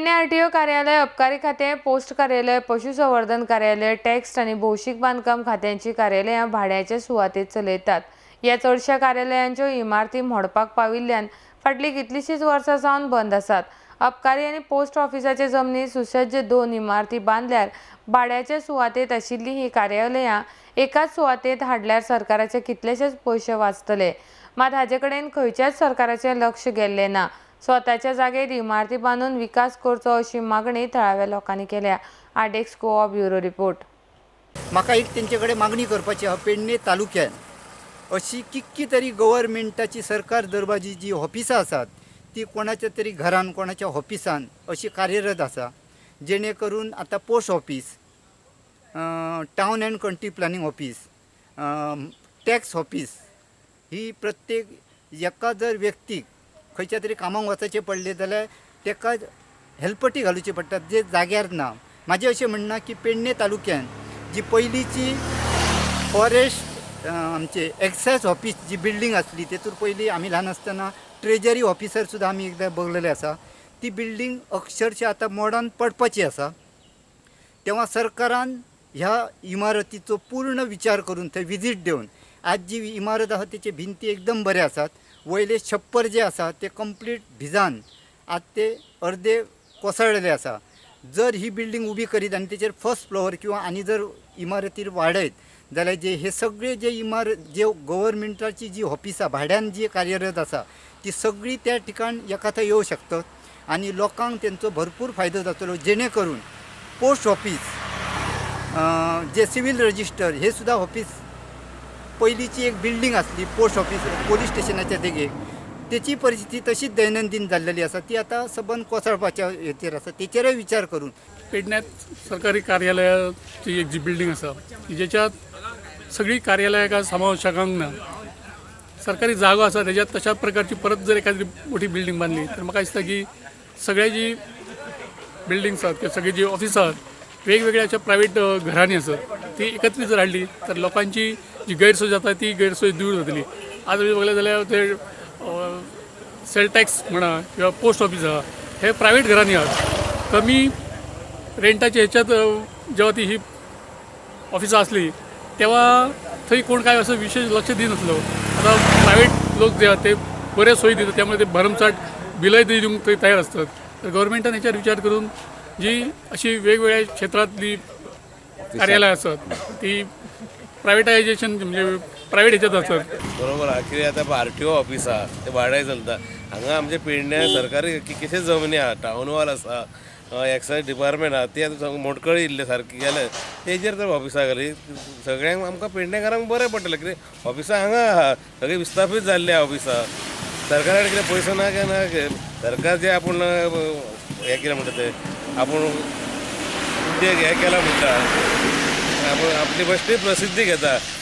Pedne RTO कार्यालय, अबकारी खातें, पोस्ट कार्यालय, पशुसंवर्धन कार्यालय, टॅक्स आनी भौशीक बांदकाम खात्यांची कार्यालयां भाड्याचे सुवातेत चलयतात. ह्या चडश्या कार्यालयांच्यो इमारती मोडपाक पाविल्ल्यान फाटलीं कितलींशींच वर्सां सावन बंद आसात. अबकारी आनी पोस्ट ऑफिसाचे जमनीर सुसज्ज 2 इमारती बांदल्यार भाड्याचे सुवातेत आशिल्लीं हीं कार्यालयां एकाच सुवातेत हाडल्यार सरकाराचे कितलेशेच पयशे वाचतले. मात हाजे कडेन खंयच्याच सरकाराचें लक्ष गेल्लें ना. स्वताच्या जागेत इमारती बांदून विकास करचो अशी मागणी थळाव्या लोकांनी केल्या. आर्टेक्स गोवा ब्युरो रिपोर्ट. म्हाका एक तेंचे कडेन मागणी करपाची आहा. पेडणे तालुक्यान अशी कितकी तरी गव्हर्मेंटाची सरकार दरबारी जी ऑफिसां आसात ती कोणाच्या तरी घरान कोणाच्या ऑफिसान अशी कार्यरत आसा, जेणे करून आतां post office, town and country planning office, tax office ही प्रत्येक एका जर व्यक्तीक खंयच्या तरी कामाक वचचें पडलें जाल्यार ताका हेल्पटी घालुची पडटात जे जाग्यार ना. म्हाजें अशें म्हणणें की पेडणे तालुक्यान जी पयलींची फॉरेस्ट आमचे एक्सायज ऑफिस जी बिल्डींग आसली तेतूर पयलीं आमी ल्हान आसतना ट्रेजरी ऑफिसर सुद्दां आमी एकदां बघलेले आसा. ती बिल्डींग अक्षरशा आतां मोडान पडपाची आसा. तेव्हा सरकारान ह्या इमारतीचो पूर्ण विचार करून थंय विजीट दिवन आज जी इमारत आसा तेचे भिंती एकदम बरे आसात, वयले छप्पर जे आसा ते कंप्लीट भिजान आज ते अर्दे कोसळलेले आसा. जर ही बिल्डींग उबी करीत आनी तेचेर फर्स्ट फ्लोअर किंवा आनी जर इमारतीर वाडयत जाल्यार जे हे सगळे जे इमारत जे गव्हर्मेंटाची जी ऑफिसां भाड्यान जी कार्यरत आसा ती सगळी त्या ठिकाण एका थंय येवं शकतात आनी लोकांक तेंचो भरपूर फायदो जातलो. जेणे करून पोस्ट ऑफिस जे सिवील रजिस्टर हे सुद्दां ऑफिस पयलींची एक बिल्डींग आसली पोस्ट ऑफिस पोलीस स्टेशनाच्या देगेक, तेची परिस्थिती तशीच दैनंदीन जाल्लेली आसा, ती आतां सबंद कोसळपाच्या हेचेर आसा. तेचेरय विचार करून पेडण्यात सरकारी कार्यालयाची एक जी बिल्डींग आसा जेच्यात सगळी कार्यालयां समावेश शकंक ना, सरकारी जागो आसा तेज्यात तशा प्रकारची परत जर एखादी मोठी बिल्डींग बांदली तर म्हाका दिसता की सगळे जी बिल्डिंग्स आसात किंवा सगळी जी ऑफिसां आसात वेगवेगळ्या अशा प्रायवेट घरांनी आसत ती एकत्रीत जर हाडली तर लोकांची जी गैरसोय जाता ती गैरसोय दूर जातली. आज आमी बघले जाल्यार ते सेल टॅक्स म्हणा किंवा पोस्ट ऑफिस आहा हे प्रायवेट घरांनी आहात, कमी रेंटाच्या ह्याच्यात जेव्हा ती ही ऑफिसां आसली तेव्हा थंय कोण काय असं विशेष लक्ष दिनासलो. आता प्रायवेट लोक जे आहात ते बरे सोयी दितात, त्यामुळे ते भरमसाठ बिलय दिवंक थंय तयार असतात. तर गव्हर्मेंटान हेच्यार विचार करून जी अशी वेगवेगळ्या क्षेत्रांतली कार्यालय आसत ती प्रायवेटायजेशन म्हणजे प्रायवेट हेच्यात आसत. बरोबर आहा. कितें आतां आर टी ओ ऑफिस आहा ते भाड्याक चलता. हांगा आमच्या पेडण्या सरकारी कितलेशेच जमनी आहा, टावन हॉल आसा, एक्सायज डिपार्टमेंट आहा, ती आतां मोडकळी इल्ले सारकी गेले तेजेर तर ऑफिसां घाली सगळ्यांक आमकां पेडणेकारांक बरें पडटलें. कितें ऑफिसां हांगा आहा सगळीं विस्थापीत जाल्ली आहा ऑफिसां. सरकारा कडेन कितें पयसो ना काय ना, सरकार जे आपूण हें कितें म्हणटा ते आपूण उद्देग हें केला म्हणटा, आपूण आपली बेश्टी प्रसिद्धी घेता.